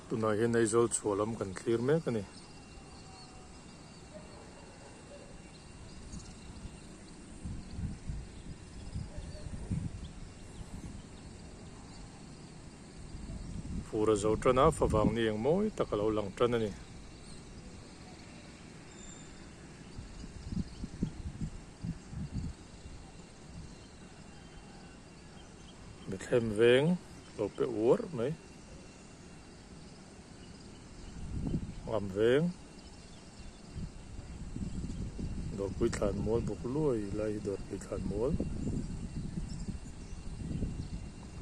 Tunah hian Aizawl chhuah lam kan thlir mek a ni. Fur a zo tan a, favang ni eng mawi tak a lo lang tan a ni. Bethlehem veng lo pe uar mai. Ngam veng Dawrpui thlan mual buk luai lai hi Dawrpui thlan mual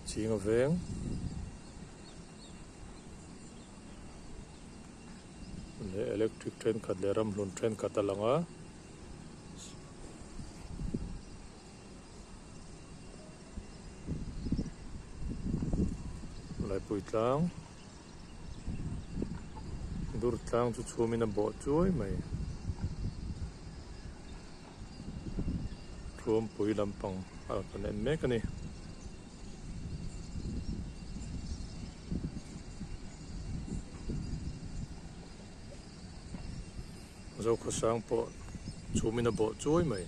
Chinga veng leh electric thenkhat leh ramhlun thenkhat a lang a. Laipui tlang dur tlang chu chhumin a bawh chuai mai Thuampui lampang a kan en mek a ni. Zokhawsang pawh chhumin a bawh chuai mai.